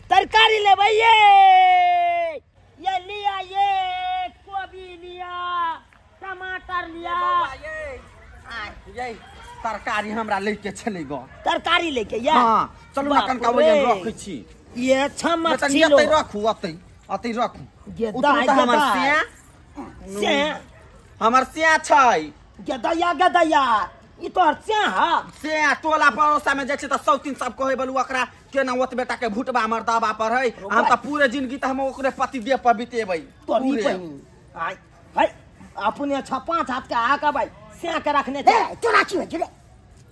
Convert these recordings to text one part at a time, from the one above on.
तरकारी लेबै ये ये लिया, ये कोबी लिया, टमाटर लिया। ये तरकारी हमरा लेके छलै ग। तरकारी लेके या? हां चलू ना कनका वजन रखै छी। ये छमक तनी छिलो एतै रखू, एतै एतै रखू। ये उतरू दाइ तऽ हमर दाइ। सिया से हमर सिया छै। गदया गदया ई तोहर सिया ह? सिया टोला पड़ोसा में जाइ छै तऽ सौतीन सब कहै बलू ओकरा केना ओत बेटा के भुटबा मर्दाबा पर है। हम तऽ पूरे जिंदगी तऽ हम ओकरे पति देह पर बितेबै। तोरी पूरे। बहिन आय है अपने छ पांच हाथ के आ के भाई सिया के रखने छै। ए तोरा की होइ छै रे?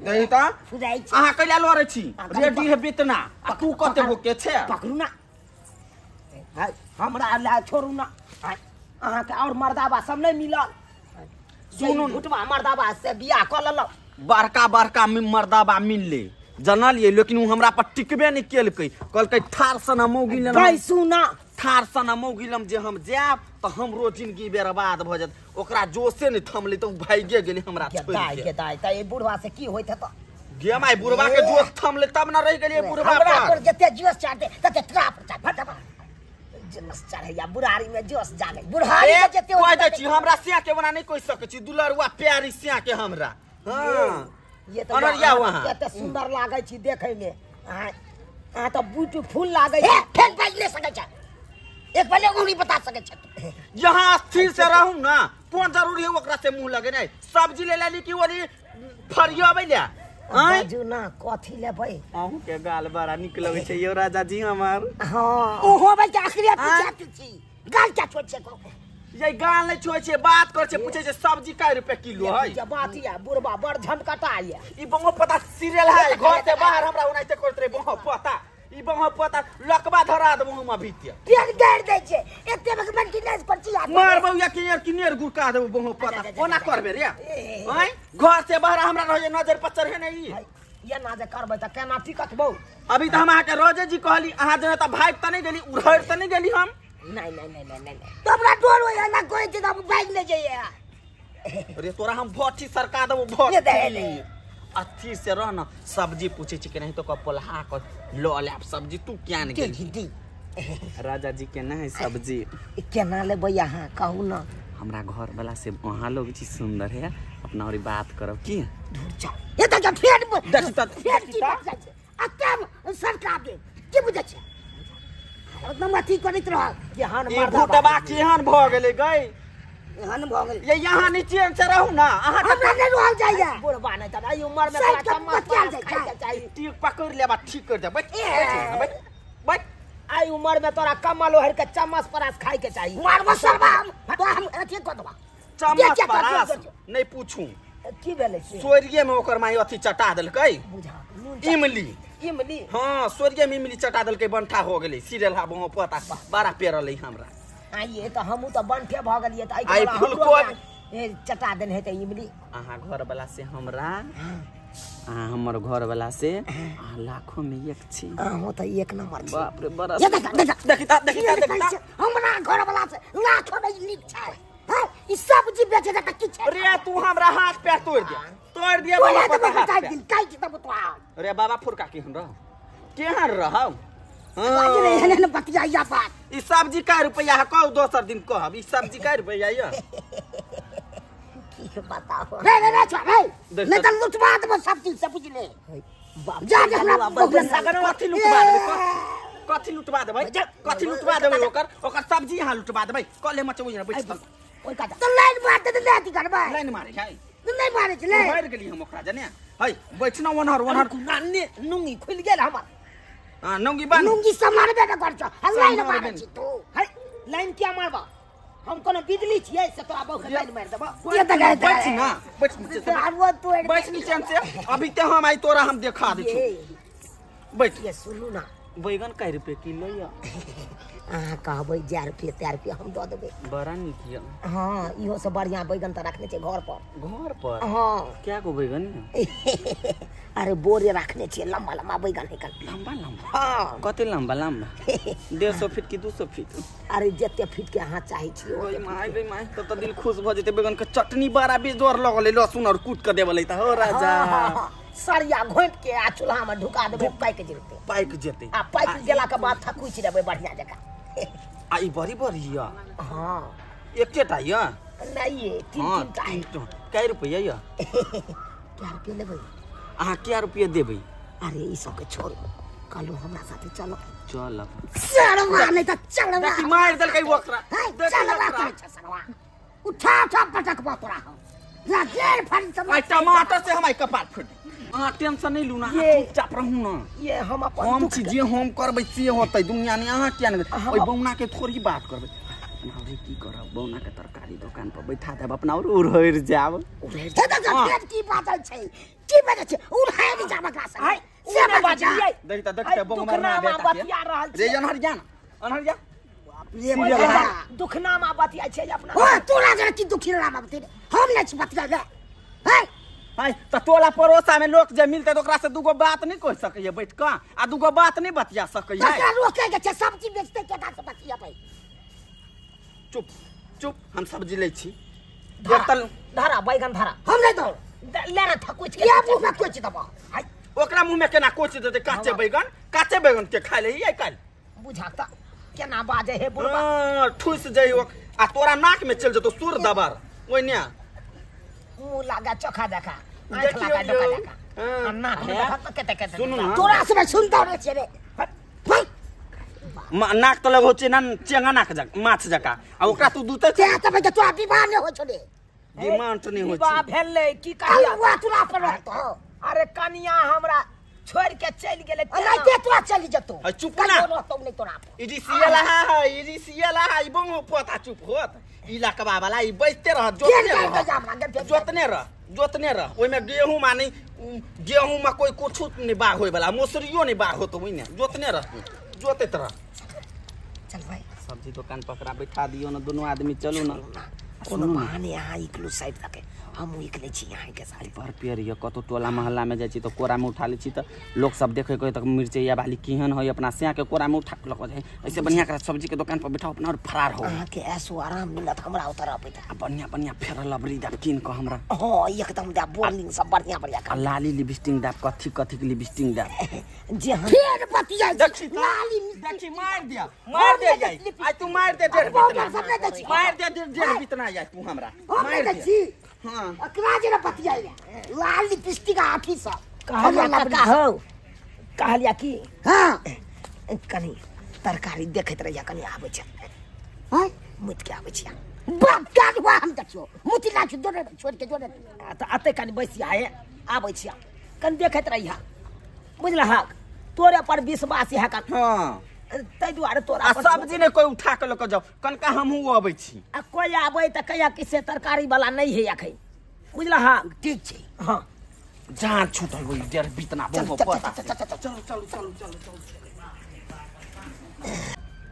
नहीं तऽ फुराइ छै। अहाँ कैला लड़ै छी? आ, रेडी है बेतना आ तू कते गो के छै? पकड़ू ना है, हमरा ला छोड़ू ना। अहाँ के और मर्दाबा सब नहीं मिलल? सुनू न। भुटबा मर्दाबा से बियाह कऽ लेलक। बड़का बड़का मर्दाबा मिलले जानलियै, लेकिन उ हमरा पर टिकबे नहीं केलकै। कहलकै ठार सन मौगी लेलम। भाई सुना, ठार सन मौगी लम जे हम जायब तऽ हमरो जिंदगी बर्बाद भऽ जायत। ओकरा जोशे नहीं थमलै तऽ उ भागिए गेलै हमरा छोड़ि दाइ के। के दाइ तऽ ई बुढ़वा से की होइत हेतौ? गे माय बुढ़वा के जोश थमलै तब न रहि गेलियै बुढ़वा हमरा पर। पर जते जोश चढ़तै तते तोरा पर चढ़। फट फट। जोश चढ़ैया बुढ़ारी में जोश जागे। बुढ़ारी ए, के जते कहि दै छी हमरा सिया के ओना नहीं कहि सकै छी, दुलरुआ प्यारी सिया के हमरा। हाँ ये तो अनरिया वहाँ। कते सुंदर लागै छी देखै में। अहाँ अहाँ तऽ ब्यूटीफुल लागै ए छी। फेर बाजि ले सकै छै, एक पहिले उंगली बता सकै छै। यहाँ स्थिर से रहू ना, कोन जरूरी है ओकरा से मुंह लगे नहीं। सब्जी ले लेली कि ओली फरियाबै ले? आँय? बाजू ना कथी लेबै? अहूँ के गाल बड़ा निक लगै छै यौ राजा जी हमर। हाँ ओहो भाई के आखिरी पीछा पीछी गाल क्या छोड़ छै को? ये गाल नहीं छोड़ छै, बात कर छै, पूछे छै सब्जी कै रुपए किलो है। जे बात या बुढ़बा बड़ झनकटा या। ई बंगो पता सीरियल है, घर से बाहर हमरा ओनाहिते करत रहे बंगो पता। ई बंगो पता लकबा धरा देबो हम अभी ते। पेट गाड़ि दै छै एते बक मेंटेनेंस पर छी। मारबौ या किनेर किनेर गुड़का देबो बंगो पता। ओना करबे रे? आँय घर से बाहर हमरा रहे नजर पर चढ़े नहीं। ये ना जे करबै तऽ केना टिकत बौ? अभी तऽ हम अहाँके रोजे जी कहली, अहाँ जने तऽ भागि तऽ नहीं गेली, उड़हरि तऽ नहीं गेली हम। नहीं नहीं नहीं नहीं नहीं तो हमरा डर होइया ना कोई चीज हम भागि ले जाइए। अरे तोरा हम भट्ठी सरका देबो ये दे भट्ठी। ले। अथी से रह ना, सब्जी पूछे छी कि नहीं तो पोलहा क ल लेब सब्जी। तू क्या ने के गेली? दी राजा जी केना है सब्जी? केना लेबै अहाँ कहू ना? हमरा घर वाला से अहाँ लोग छी सुंदर है, अपना और बात करब की? दूर जाओ ये तऽ फेर देखी तऽ- फेर की बात जाइ छै आ तब सरका दे की बुझै छै? एकदम अथी करैत रह। केहन ई मर्दाबा भूतबा केहन भऽ गेलै गई? एहन भऽ गेल। ये यहाँ नीचे से रहू ना अहाँ के हमरा नहि रहल जाइया। बुढ़बा नहीं तऽ एहि उमर में साइड तोरा के चम्मच बतियाल परास जाइ खाइके छै। चाही। ठीक पकड़ लेबा ठीक कर दे। बैठ बैठ बैठ बैठ। एहि उमर में तोरा कमल ओढ़ के चम्मच परास खाइ के चाही। मारबो सरबा हम तो हम अथी कऽ देबा। चम्मच के परास के नहीं पूछू। की भेलै से? स्वर्गीय में ओकर माई अथी चटा देलकै बुझा इमली। इमली? हाँ स्वर्गीय में इमली चटा देलकै, बंठा हो गेलै सीरियल हा बंगो पता बड़ा पेरलै हमरा। आइए तऽ हमहूँ तऽ बंठे भऽ गेलियै तऽ आइ फुलकोबी। चटा देने हेतै इमली। अहाँ घर वाला से हमरा, अहाँ हमर घर वाला से अहाँ लाखों में एक छी। अहूँ तऽ एक नंबर छी। बाप रे बड़ा ये देख देख देखी ता देखी ता देखी ता। हमरा घर वाला से लाखों में नीक छै। हां ई सब्जी बेचे त की छै? रे तू हमरा हाथ पैर तोड़ दे, तोड़ दिया तोरा बाबा तऽ हाथ काटि पैर। दिन काटि देबो तोरा। अरे बाबा फुरका केहन रह, केहन रहौ? बाज रे एहन एहन बतियाइया बात। ई सब्जी कै रुपैया है कहू, दोसर दिन कहब। ई सब्जी कै रुपैया यऽ? की बताउ रे रे रे छोड़ रे देख नहीं तऽ लुटवा देबो सब चीज से बुझले। बाप जा जा हमरा बबुआ सगन कथी लुटवा देबै? कथी लुटवा देबै? कथी लुटवा देबै? ओकर ओकर सब्जी यहाँ लुटवा देबै। कले मचबै यहाँ बैठ ओइ काज तऽ लाइन मार दे ले अथी करबै। लाइन मारे है नहि मारे छै ले मारि गेली हम ओकरा जने है बैठना ओनहर ओनहर। नानी नुंगी खुलि गेल हमर। हां नंगी बन लुंगी सब मारबे ने कर छौ आ लाइन मारे छी तू। है लाइन किया मारबा? हम कोनो बिजली छियै से तोरा बहु के लाइन मारि देबो। ये तऽ गए बैठ ना बैठ नीचे से आरो तोड़ बैठ नीचे से अभी ते हम आई तोरा हम देखा दै छी। बैठ ये सुनू ना, बैगन कै रुपए किलो यऽ? अहाँ कहबै 4 रुपये 4 रुपये हम दऽ देबै। बड़ा नीक यऽ। हाँ इहो से बढ़िया बैगन तऽ रखने छै घर पर। घर पर? हाँ। क्या गो बैगन यऽ? अरे बोरे रखने छियै, लम्बा लम्बा बैगन है कल। लम्बा लम्बा? हाँ। कते लम्बा लम्बा? 150 फीट की 200 फीट? अरे जते फीट के अहाँ चाहै छियै। ओय my रे my, तब तऽ दिल खुश भऽ जेतै। बैगन के चटनी बड़ा बेजोर लगलै, लहसुन और कूट के देबलै तऽ हो राजा। सरिया घोंट के आ चूल्हा में ढुका देबै, पाकि जेतै। पाकि जेतै। आ पाकि गेला के बाद थकुचि देबै बढ़िया जकाँ। आ ई बड़ी बड़ी यऽ। हाँ। एकेटा यऽ? नहीं, तीन तीन टा है। कै रुपया यऽ? कै रुपया लेबै? अहाँ कै रुपया देबै? अरे ई सबके छोड़ू, कहलहुँ हमरा साथे चलो। चलब। सरवा नहीं तऽ चलवा। देखी मारि देलकै ओकरा। चलवा करै छै सरवा। उठा उठा पटकबो तोरा हम। आई टमाटर से हमारे कपार फूट। अहाँ टेंशन नहीं लू ना, चुपचाप रहू ना। ये हम अपन हम छी जे हम करबै से होतै दुनिया ने। अहाँ किया नहीं ओहि बौना के थोड़ी बात करबै। अपना और की करब, बौना के तरकारी दुकान पर बैठा देब, अपना और उड़हरि जाब। उड़हरि जाब की बाजल छै, की बाजल छै? उड़हरि जाब एकरा से। से बाजियै। देख त देख त बौना बेटा के रे अनहर जा ना, अनहर जा। दुखनामा बतिया छै अपना। ओ तोरा जरा की दुखनामा बतिया, हम नै छी बतिया ले। है हाय त टोला पड़ोसा में लोग जे मिलते त ओकरा से दूगो बात नहीं कह सकैए बैठ क, आ दूगो बात नहीं बतिया सकैए। तकरा रोके के छै, सब्जी बेचते केना से बतियाबै? चुप चुप, हम सब्जी लै छी। धरा बैगन धरा। हम नै दौ ले रे थकुच के। या मुंह में कोच देबो। हाय ओकरा मुंह में केना कोच देतै? काचे बैगन, काचे बैगन के खाय ले आइ काल्हि। बुझा त केना बाजे हे बुढ़बा। ठुस जाइ आ तोरा नाक में चल जतो सुर दबर ओइने। मुंह लागा चोखा देखा, आंख लागा डोका देखा, आ नाक में देखा त केते केते। सुनू ना, तोरा से सुनता रे छे रे। नाक त लगो छै ना चेंगा नाक जका माछ जका, आ ओकरा तू दूते ते त भाई तोरा विवाह नै होय छले। डिमांड नै होय छै। विवाह भेलै की कहिया? कलुआ तोरा पर रहतो। अरे कनिया हमरा छोड़ के चल गेलै। नहीं ते तोरा चली जतो। चुप ना। रहतो नहीं तोरा पर। ई सीएल है, ई सीएल है, ई बंगो पोता चुप होत। ई लकबा वाला ई बैठते रह, जोतने रह, जोतने रह, जोतने रह। ओइ में गेहूं मानी गेहूं में कोई कुछ नहीं बाग होय वाला, मौसरियो नहीं बाग होत, ओइने जोतने रह, जोतैत रह। चल भाई सब्जी दुकान पकड़ा बैठा दियो ना, दोनों आदमी चलू ना। कोनो बहाने यहाँ इकलू साइड तक हम इकले छी यहाँ के साइड पर पेड़ ये कतो टोला मोहल्ला में जाइ छी त कोरा में उठा ले छी त लोग सब देखे के तक मिर्चैया वाली केहन है, अपना सिया के कोरा में उठा के लग जाए। ऐसे बढ़िया कर सब्जी के दुकान पर बैठाओ अपना और फरार हो। अहाँ के ऐसो आराम मिलत हमरा उतर अबैत। आ बढ़िया बढ़िया फेर लबरी दाब कीन के हमरा। हां एकदम दा बोर्लिंग सब बढ़िया बढ़िया। आ लाली लिपस्टिक दाब, कथी कथी के लिपस्टिक दाब जे हम फेर बतिया लाली देखी मार दिया, मार दे जाई। आ तू मार दे डेढ़ बितना, मार दे डेढ़ बितना जाई तू हमरा मार दे। हां अकरा जे बतिया लाल लिपस्टिक आठी सब कहलिया काका हो, कहलिया की हां कनी तरकारी देखैत रहिया, कनी आबै छै। हां मुत के आबै छै। बाप काज हुआ हम देखियो मुति लाछ जोड़े छोड़ के जोड़े त अते कनी बैसिया हे आबै छै, कनी देखैत रहिया बुझलहक। तोरे पर विश्वास है का। हां तै दुआरे तोरा आ सब्जी ने कोई उठा के लक जाओ, कनका हमहू अबै छी। आ कोई आबै त कहिया कि से तरकारी वाला नहीं है अखन, बुझलहक? ठीक छै। हां जान छूटल होई डेढ़ बितना बो पता। चलो चलो चलो चलो चलो।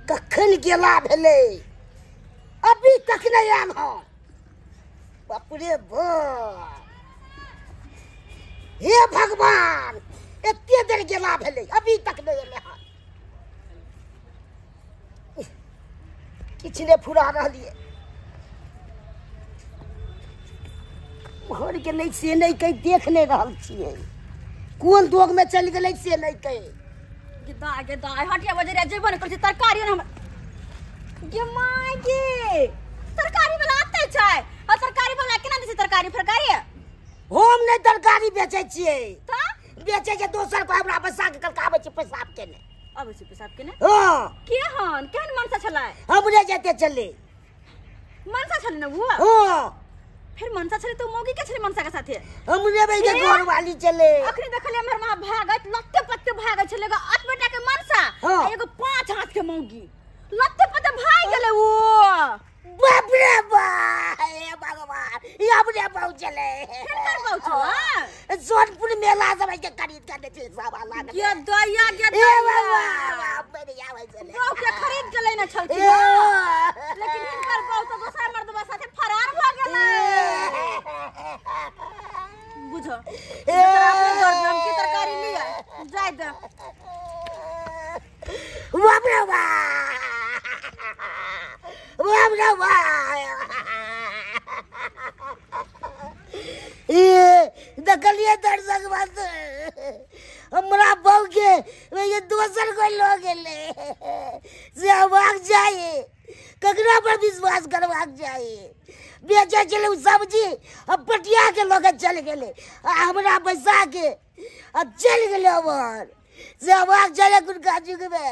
कखन गेला भेलै, अभी तक नहीं आयल हन। बाप रे बाप, हे भगवान, एते देर गेला भेलै अभी तक नहीं एलै हन। किछु नहि फुरा रहलियै, भर गेलै से नहि कहि, देख नहि रहल छियै कोन दोग में चलि गेलै से नहि कहि। गे दाय हटिया बजरिया जेबो ने करै छै तरकारी ने हमर। गे my गे, तरकारी वाला आते छै। आ तरकारी वाला केना दै छै तरकारी फरकारी? हम नहि तरकारी बेचै छियै, त बेचै छै दोसर को। हमरा पैसा के कल आबै छै पेशाब केने, आबै छै पेशाब केने। हां केहन केहन मनसा छलै? हमरे जेते चले मनसा छलै ने वो। हां फिर मनसा छलै तो मौगी के छलै मनसा के साथे? हमरे भाई के घर वाली चले। अखनी देखलियै हमर मां भागत लत्ते पत्ते भागत छलै, एगो 8 बेटा के मनसा हाँ। एगो 5 हाथ के मौगी लत्ते पत्ते भाग गेलै वो। बाप रे बाप, हे भगवान, ई हमरे बहु चले। केकर बहु छलै? सोनपुर मेला सब के खरीद के छै सब लाग। गे दया गे हे दया, भगवान, मेरे आबै चले। बहु के खरीद के लेने छलखिन, लेकिन हिनकर बहु तो दोसर मर्दबा साथे फरार भ गेलै। बुझो अपने घर में हम की तरकारी लिया जाय दे। बाप रे बाप, बाप रे बाप, ए देखलिए दर्शक बात हमरा बहू के ये दोसर कोई लऽ गेलै से हेबाक चाही ककरा पर विश्वास करबाक चाही बेचै छलै ओ सब्जी आ पटिया के लऽ के चलि गेलै आ हमरा बैसा के आ चलि गेलै ओम्हर से हेबाक चाही एखुनका युगमे।